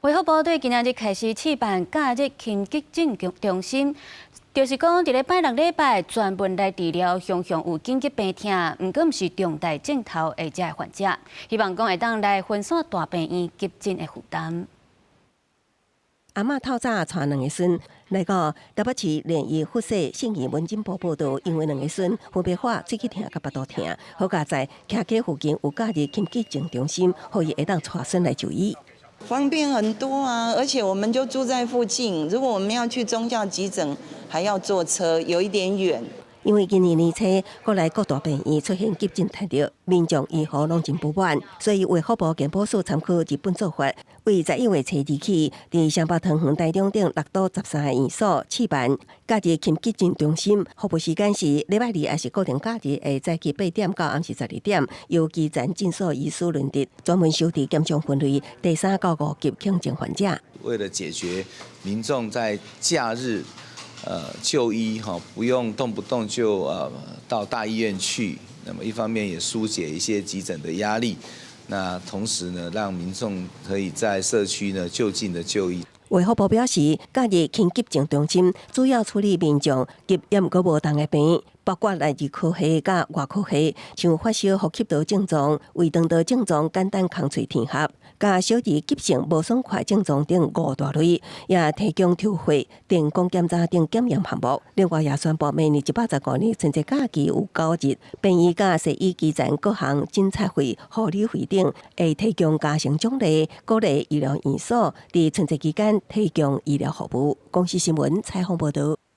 衛福部對今仔日開始試辦假日輕急症中心，就是講佇咧拜六禮拜專門來治療常常有緊急病痛，毋過毋是重大症頭的這个患者，希望講會當來分散大病院急診的負擔。阿嬤透早帶兩个孫來到台北市聯醫附設信義門診部報到，因為兩个孫分別話喙齒痛佮腹肚疼，好佳哉徛家附近有假日輕急症中心，予伊會當帶孫來就醫。方便很多啊，而且我們就住在附近，如果我們要去宗教急診，還要坐車，有一點遠。因為今年年初，國內各大病院出現急診太熱，民眾醫護攏真不滿，所以衛福部健保署參考日本做法，為11月初二起，佇雙北桃園、台中等六都13个院所試辦假日輕急診中心，服務時間是禮拜二抑是固定假日的早起8點到暗時12點，由基層診所醫師輪值，專門收治檢傷分類第3到5級輕症患者。為了解決民眾在假日就醫哈，不用動不動就到大醫院去，那麼一方面也紓解一些急診的壓力，那同時呢，讓民眾可以在社區呢就近的就醫。衛福部表示，假日輕急症中心主要處理民眾急也毋過無重的病，包括內兒科系佮外科系，像發燒、呼吸道症狀、胃腸道症狀、簡單空喙甜合，佮小兒急性無爽快症狀等五大類，也提供抽血、電光檢查等檢驗項目。另外，也宣布明年115年春節假期有9日，病院佮西醫基層各項診察費、護理費等，會提供加成獎勵，鼓勵醫療院所佇春節期間提供醫療服務。公視新聞採訪報導。